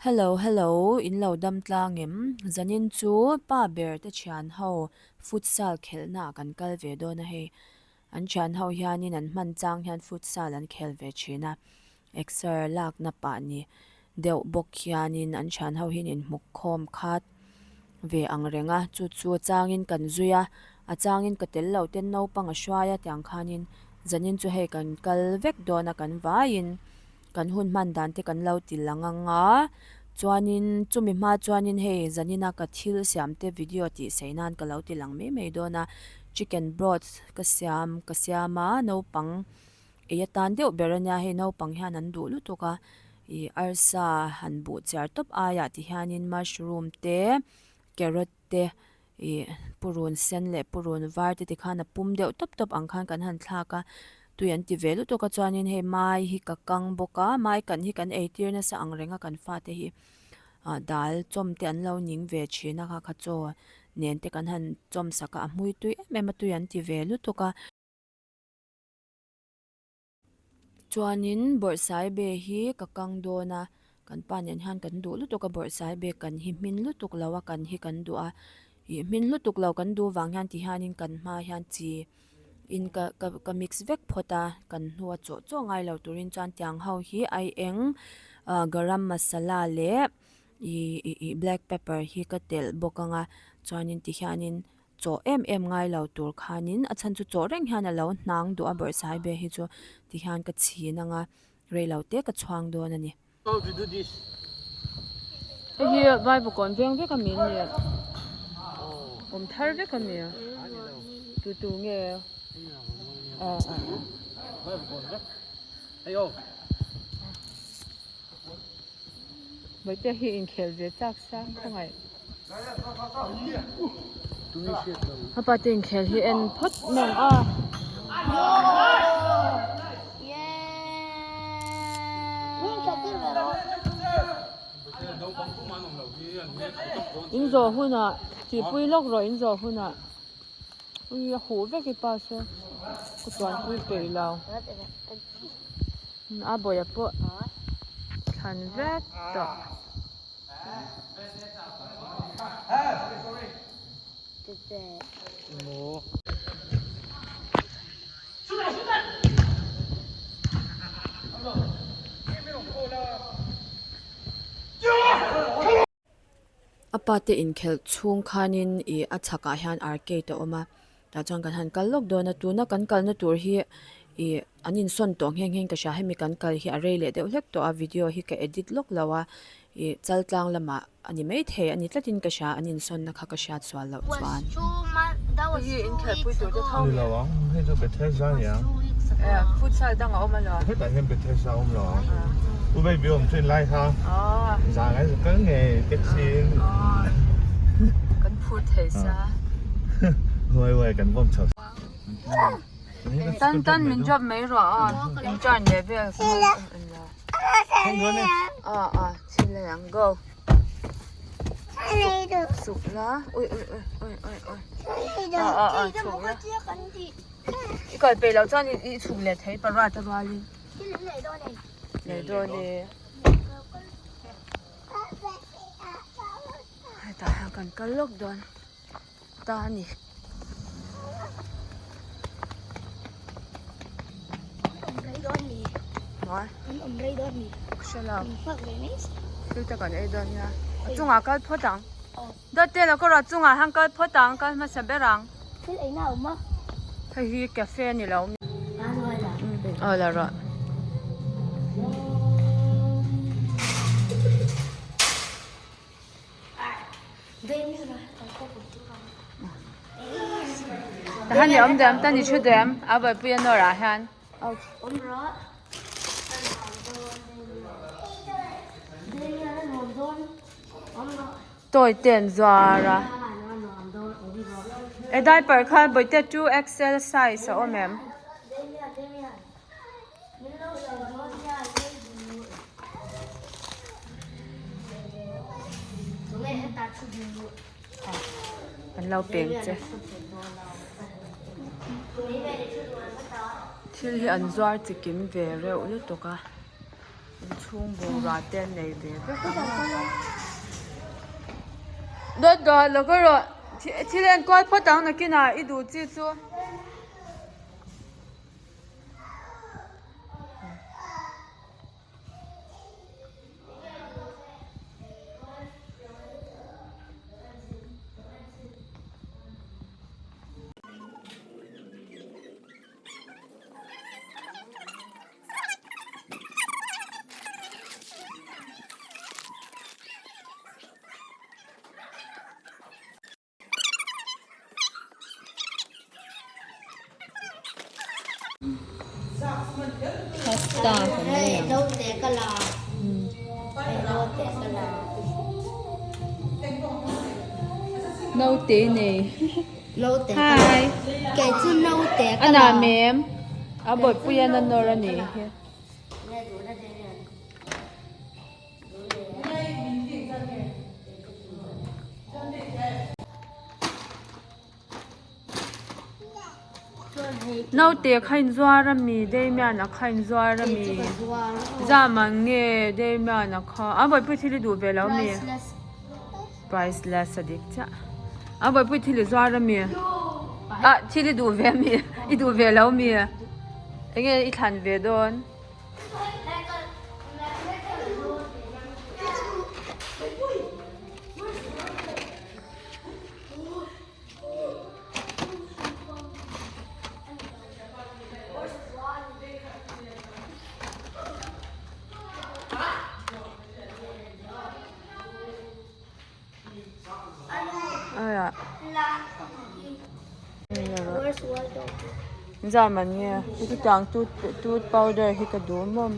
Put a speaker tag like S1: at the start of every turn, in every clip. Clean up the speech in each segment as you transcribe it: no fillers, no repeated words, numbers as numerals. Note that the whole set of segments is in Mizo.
S1: Hello hello in lo dam tlang em? Zanin chu pa ber te thian ho futsal khelhna ah kan kal ve dawn a hei. An thian ho hianin an hman chang hian futsal an khel ve thin a, exer lakna pah ni deuh bawk hianin an thian ho hian inhmuk khawm khat ve ang reng a, chu chu a changin kan zui a, a changin ka tel lo ten naupang a hruai a tiang khanin zanin chu hei kan kal vek dawn a kan vaiin. Kan hun hman dan te kan lo ti lang ang a, chuanin chumi hma chuanin hei zanina ka thil siam te video tih sei nan ka lo ti lang mai mai dawn a, chicken broth ka siam ka siam a naupang ei atan deuh ber ania hei naupang hian an duh lutuk a ih arsa han buh chiar tawp aiah ti hianin mushroom te carrot te ih purun sen leh purun var te tikhan a pum deuh tawp tawp ang khan kan han thlak a tui an ti ve lutuk a chuanin hei mai hi ka kang bawk a mai kan hi kan eitir nasa ang reng a kan fate hi ah dal chawm te an lo ning ve thin a kha kha chaw nen te kan han chawm sak a a hmui tui em em a tui an ti ve lutuk a. Chuanin bawrhsaibe hi ka kang dawn a, kan pa nen hian kan duh lutuk a bawrhsaibe kan hi hmin lutuk lo a kan hi kan duh a, ih hmin lutuk lo kan duh vang hian ti hianin kan hma hian chi in ka ka ka mix vek phawt a, kan hnua chawh chawh ngai lo turin chuan tiang ho hi aieng ah garam masala leh ih ih black pepper hi ka telh bawk ang a chuanin ti hianin. Chaw em em ngai lo tur khanin a chhan chu chaw reng hian a lo hnang duh a bawrhsai be hi chu ti hian ka chhin ang a rei lo te ka chhuang dawn a ni. Hei hi Vaivakawn veng vek a mi nia awm thar vek a mi tu tu nge aw aw. Bawihte hi inkhel ve chak sa khawngaih. A pa te inkhel hi en phawt mai ang a. In zawh hunah tihpui lawk rawh in zawh hunah ui a huh vek i pa se ka chuanpui peih lo. A bawih pawh thlan vek tawh. A pa te inkhelh chhung khanin ih a chhakah hian arcade a awm a tah chuan kan han kal lawk dawn a tuna kan kalna tur hi ih an insawn tawh nghe nghe in ka hria hemi kan kal hi a rei leh deuh hlek tawh a video hi ka edit lawk lo a ih chal tlang lamah a ni maithei a ni tlatin ka hria an insawnna kha ka hriat sual loh chuan. Hei hi inkhelhpui tur te tho futsal dang a awm alawm.
S2: Hetah hian Bethesda a awm lo ang. U baby awm chu inlai kha zan an kal ngei taxi in.
S1: Kan phur thei sa.
S2: Huai huai kan vawm chho.
S1: Tan tan min drop mai rawh a in turn leh vel a a thil a ang go. Chhuk la ui ui ui ui ui ui a a a chhuk la. I kal peih loh chuan i chhuk leh thei parat a rualin. Lei dawn e. Hetah hian kan kal lawk dawn ta a ni. Thil te kan ei dawn nia. A chungah kal phawt ang. Dawt te lo ka rawh chungah hian kal phawt ang kal hmasa ber ang.
S3: Thil ei na a awm a.
S1: Hei hi cafe a ni lo. Aw la rawh. Tahan i awm deuh tan i thu deuh a buaipui a nawr ah hian.
S3: Awm rawh.
S1: Toy te an zuar a e diaper kha bawihte 2XL size a awm em? An lo peng che thil hi an zuar chikim ve reuh lutuk a. chhung bungrua te an nei ve vek a dawt dawt lo ka rawh thil enkawl phawt ang nakinah i duh chi chu. Pasta kan nei ang. Naute nei. Hi. A nam em? A bawihpui hian a nawr a nih hi. Naute kha inzuar a mi Damian-a kha inzuar a mi zam ang nge Damian-a kha a bawihpui thil i duh ve lo mi priceless a dik chiah a bawihpui thil i zuar a mi ah thil i duh ve a mi i duh ve lo mi enge i thlan ve dawn. Zam an nge chutiang tooth powder hi ka duh mawm.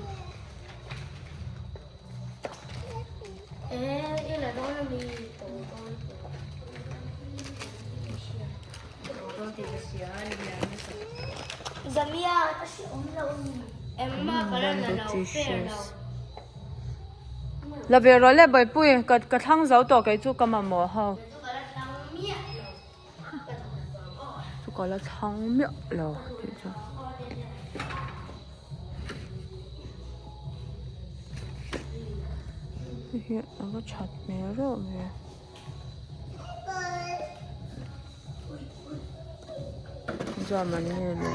S1: La ve rawh le Bawihpui ka ka thlang zo tawh kei chu ka mamawh ho chu ka la thlang miah lo tih chu. Hei hi a va that hmel reuh ve. Jam an nge le.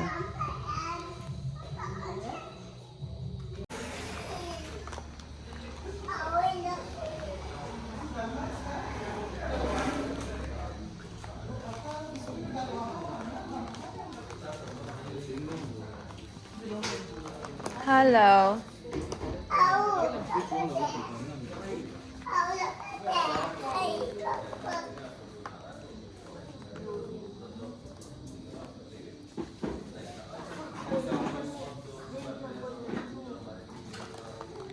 S1: Hello.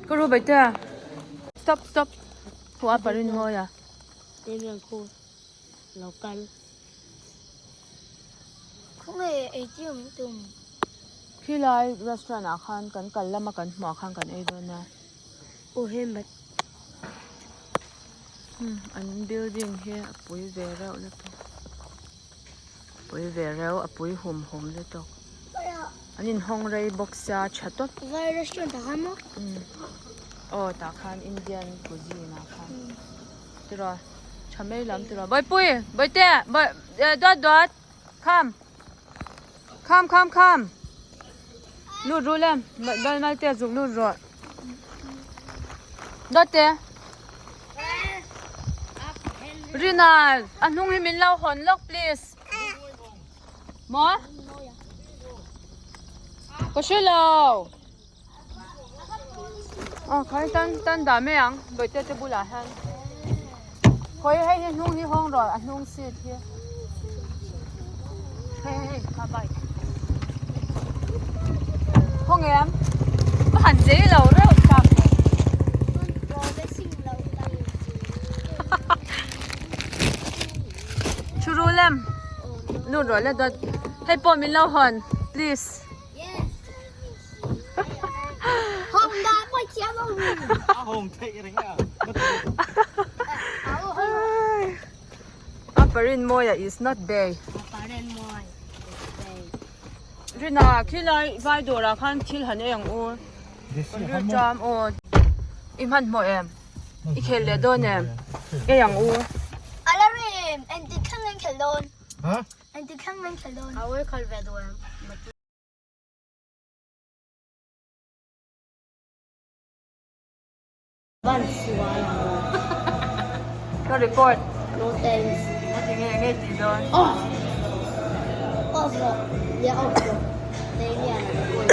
S1: Ka ru bai te stop stop khu a parin mawi a khilai restaurant ah khan kan kal lama kan hmuh ah khan kan ei dawn a. An building hi a pui ve reuh lutuk pui ve reuh a pui hum hum lutuk an inhawng rei bawk sia tha tawp aw tah khan Indian cuisine ah khan tiraw tha mai lam tiraw bawihpui bawihte dawt dawt come come come come lut ru le bal mal te zuk lut rawh dawt te Rina a hnung hi min lo hawn lawk please maw ka hre lo aw khawi tan tan dah mai ang bawihte te bulah hian khawi hei hi hnung hi hawng rawh a hnung seat hi hei hei hei kha bike hawng em ka han chei lo reuh tak thu ru lem lut rawh le dawt hei pawh min lo hawn please. Aparin Mawia is not bay. Rina khilai vai dawrah khan thil han ei ang u. Rilṭam aw. I hmanhmawh em? I khel leh dawn em? Ei ang u.
S3: A la rim! Engtik thleng in khel dawn?
S2: Ha?
S3: Engtik thleng in khel dawn? A ui khal ve duh em? Ban sual
S1: Ka record.
S3: No thanks.
S1: A ti nge nge tih dawn?
S3: Off. Off rawh. Nia off rawh. Nei lian a record.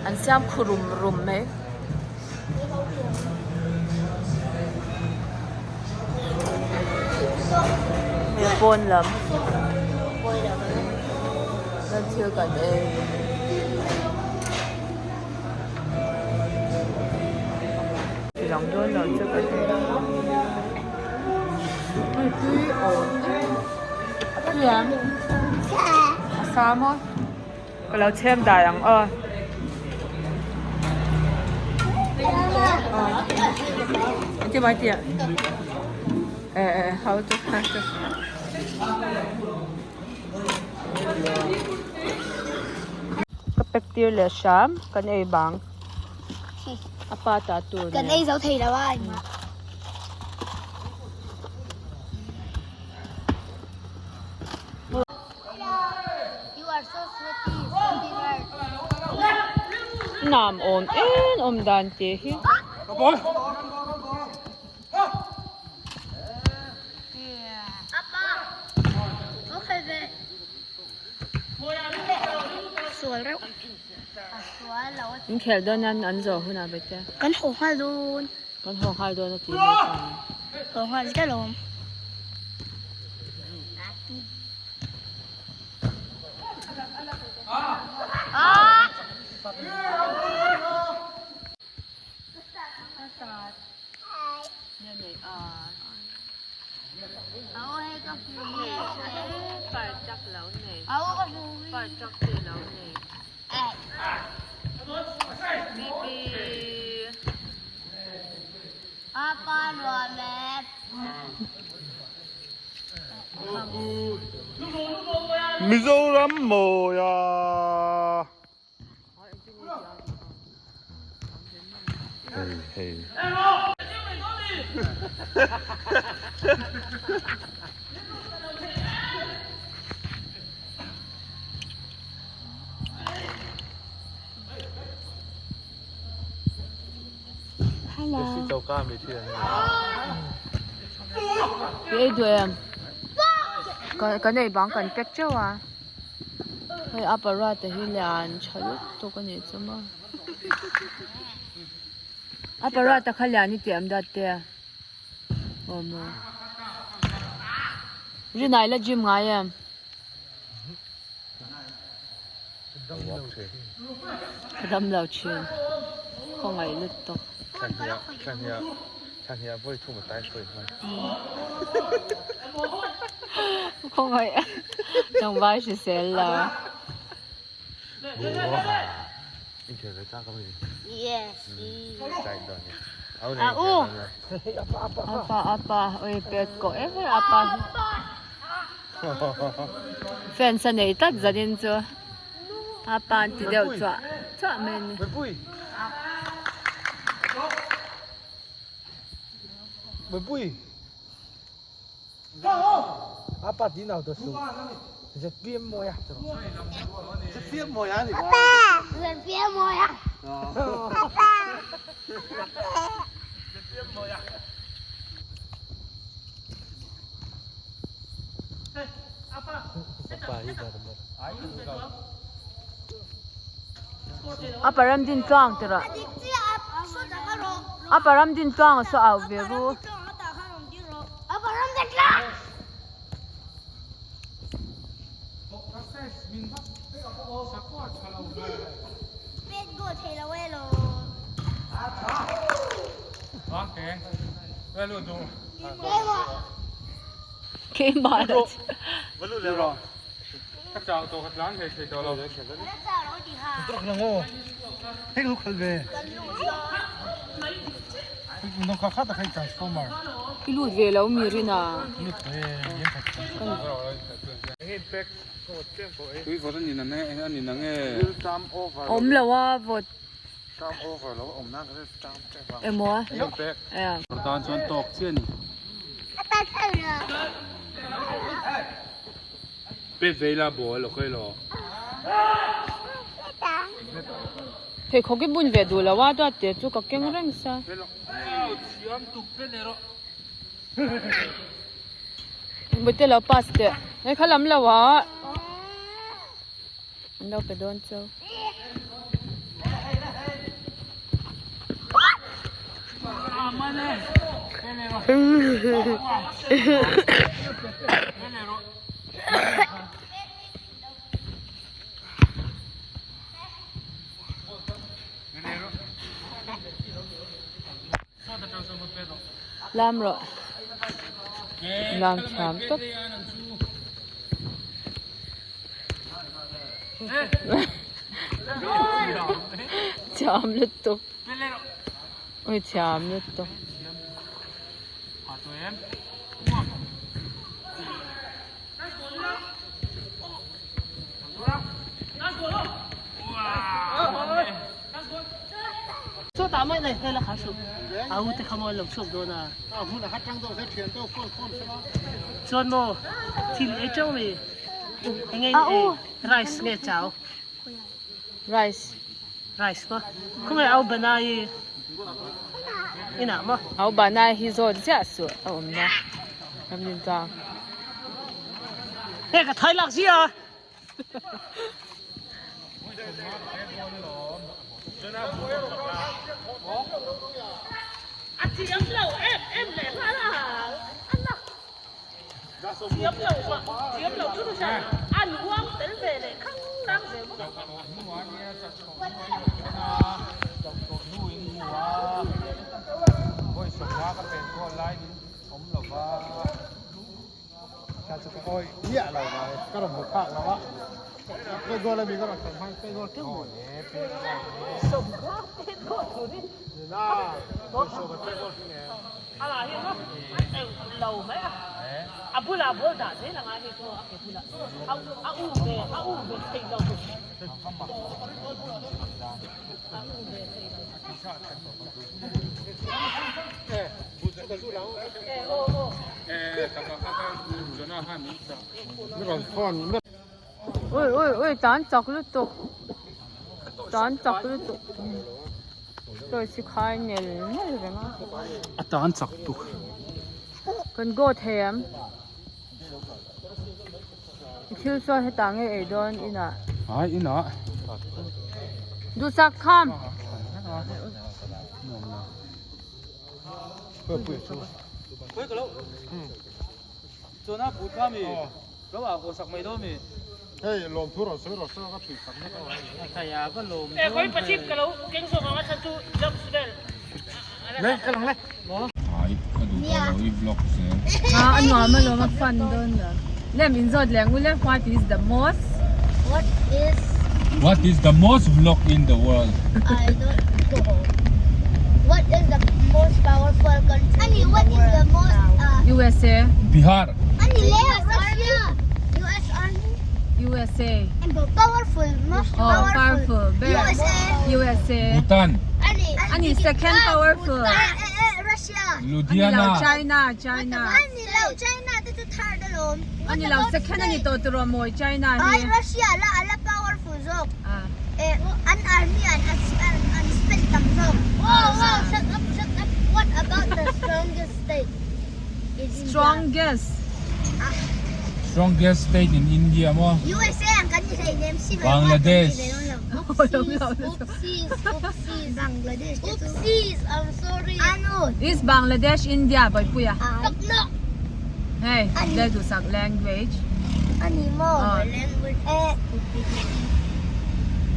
S1: An siam khu rum rum mai. He pawn lam kan thil kan ei. Ti lang dawn lo che kan ei. Hei tui awm em tui em a sa maw. Ka lo chhem dai ang aw. Engti mai tih ah? Eh eh how to how to. Ka pack tir leh hram kan ei bang. A pa ta tur
S3: nen. Kan ei zo thei lo a engmah.
S1: Nam awm en awm dan tih hi. In khelh dawn an an zawh hunah ve te.
S3: Kan haw nghal dawn.
S1: Kan haw nghal dawn a tih mai chuan.
S3: Haw nghal zet alawm.
S2: Mizoram mawia. Hei hei.
S1: I ei duh em? Kan ei bang kan pack teuh a. Hei a paratha hi lian tha lutuk a nih chu maw. A paratha kha lian i tih em dat te? Aw maw. Rinai la gym ngai em? Ka dam lo thin. Khawngaih lutuk. Khawngaih tlangval hrisel lo. Apa apa oi pet kawh em em apa fans a nei tlat zanin chu apa an ti deuh chuah chuah mai a ni. A param din tluang ti rawh. A param din tluang a saw au ve ru. Keimah la I lut ve lo mi rin a. Awm lo a vawt.
S2: Term over lo awm nan ka term tep a.
S1: Emaw?
S2: Pek.
S4: Tan chuan tawk chiah a ni. Pet vei la ball okay lo.
S1: Pheikhawk i bun ve duh lo a duat teh chu ka keng reng sa. Bute lo pass teh. Hei kha lam lo ah. An lo pe dawn chauh. Lam rawh lam thiam tawp. Thiam lutuk ui thiam lutuk. Rice Au banai hi zawt ziah suh a awmna ramdin tlang.
S2: Ka chu ka awi miah lo mai ka rawn hmu phak lo a pe goal ami ka rawn thlen hmang pe goal teuh mai nila sawm pe goal hi nge
S1: Ui ui ui tan chak lutuk tan chak lutuk toys hi khai nel nel reng a
S4: a tan chak tuk
S1: kan go thei em thil chuan hetah nge ei dawn inah
S4: ai inah
S1: duhsak kham. A nuam alawm a fun dawn lo. Lem inzawt leh ang u le what is the most
S3: What is
S4: What is the most vlog in the world?
S3: I don't know. What is the most powerful country in the world? What is the most uh,
S1: USA
S4: Bihar.
S3: Ani US Army. US Army.
S1: USA
S3: And the powerful, most
S1: Oh
S3: powerful.
S1: powerful ber
S3: USA.
S1: USA
S4: Bhutan.
S3: Ani
S1: Ani second powerful
S3: Russia.
S1: Ani lo
S4: Ludhiana.
S1: China China
S3: Ani lo China te chu third alawm.
S1: Ani lo second ani tawh tur aw mawi China
S3: Ai
S1: hi
S3: Russia la ala powerful zawk.
S1: Ah.
S3: Eh an army an an spend tam zawk. Wow wow shut up shut up. What about the strongest state in India?
S1: Strongest.
S4: Strongest state in India maw?
S3: USA ang kan ni hlei nem si
S4: Bangladesh.
S3: Oopsies, oopsies, oopsies. Bangladesh. Oopsies, I'm sorry. Ano?
S1: Is Bangladesh India Bawihpuia?
S3: Takna.
S1: Hei, le duhsak language.
S3: Ani maw? Language. Eh.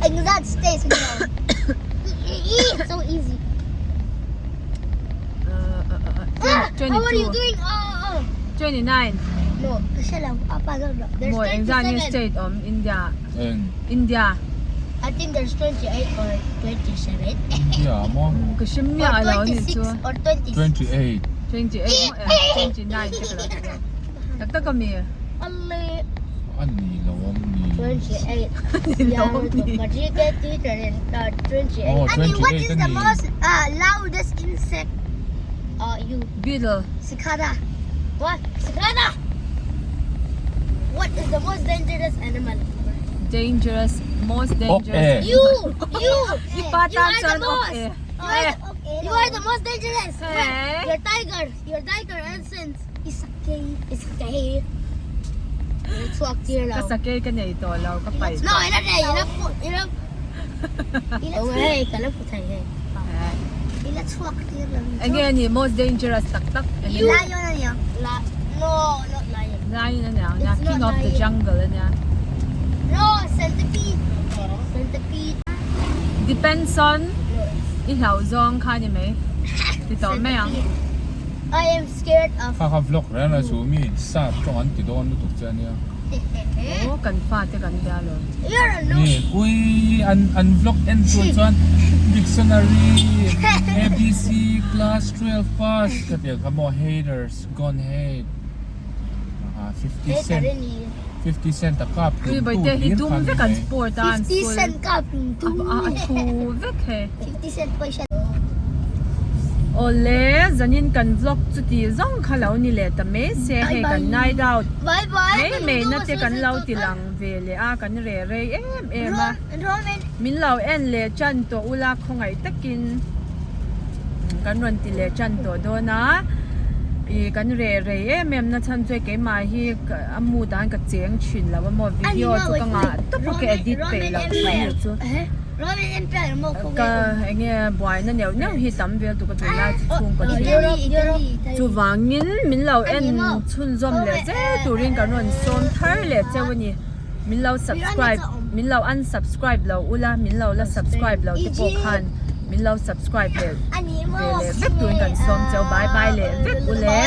S3: Engzat states maw? It's so easy.
S1: Uh,
S3: How are you doing? Oh, oh.
S1: 29.
S3: No, kasi lang. Apa, There's
S1: Mawi engzat nge
S3: 27.
S1: state awm India?
S4: Eng.
S1: India.
S3: I think there's 28 or 27.
S4: India maw?
S1: Ka hrim miah
S3: Or
S1: lo ni
S3: 26
S1: chu.
S3: or 26.
S4: 28.
S1: 28 maw em? 29 te ka lo ti dawn. Tak tak a mi?
S3: Alle.
S4: A ni lo awm ni.
S3: 28.
S1: Ni lo awm ni.
S4: Oh,
S3: I mean, what
S4: 28
S3: is
S4: a
S3: the
S4: ni.
S3: most uh, loudest insect? Uh, you.
S1: Beetle.
S3: Cicada. What? Cicada! What is the most dangerous animal?
S1: Dangerous, most
S4: Ok
S1: dangerous.
S4: e.
S3: You! You!
S1: I pa
S3: You
S1: tan
S3: are the
S1: chuan ok
S3: most!
S1: e.
S3: You are the, you are the most dangerous!
S1: Hey.
S3: Your tiger! Your tiger essence is okay. Is okay. It's walk here
S1: Ka
S3: now.
S1: sakei ka nei tawh lo ka paih
S3: No, ila nei, ila pu, ila ila hey, ka la pu thei hei. Ila chhuak tir lo.
S1: Enge a ni most dangerous tak tak
S3: You lion ania. La no, not lion.
S1: Lion ania nia
S3: It's
S1: king
S3: not
S1: of the
S3: lion.
S1: jungle ania.
S3: No, centipede. Centipede.
S1: Depends on i hlauh zawng kha ni mai ti tawh mai ang.
S3: I am scared of
S4: Kha kha vlog reng reng chu mi sap tawng an ti dawn lutuk che ania.
S1: Aw kan fate kan bia lo.
S4: Ni ui an an vlog en tur chuan dictionary abc class 12 pass ka tia kha maw haters gone hate ah 50 cent 50 cent a kap
S1: Ui
S4: tum tu
S1: Baite hi
S4: hlir
S1: dum
S4: kha ni
S1: vek an
S4: mai.
S1: sport a an
S3: 50
S1: school
S3: cent kap tum tu.
S1: a a thu vek hei.
S3: 50 cent pawisa.
S1: Awle zanin kan vlog chuti zawng kha lo ni leh ta mai se hei kan night out
S3: Bye bye.
S1: mai mai na te kan lo ti lang ve leh a kan reh rei em em a min lo en leh tan tawh ula khawngaih takin kan rawn ti leh tan tawh dawn a ih kan reh rei em em na chhan chu keimah hi a mood ah hian ka cheng thin lo a maw video chu ka ngah tawp a ka edit peih loh a nih chu. Ka enge buaina neuh neuh hi tam vel tuk a tunlai chu chhungkaw thil chuvangin min lo en chhunzawm leh zel turin kan rawn sawm thar leh cheu a ni min lo subscribe min lo unsubscribe lo ula min lo la subscribe lo te pawh khan min lo subscribe leh ve leh vek turin kan sawm cheu bye bye leh vek ule.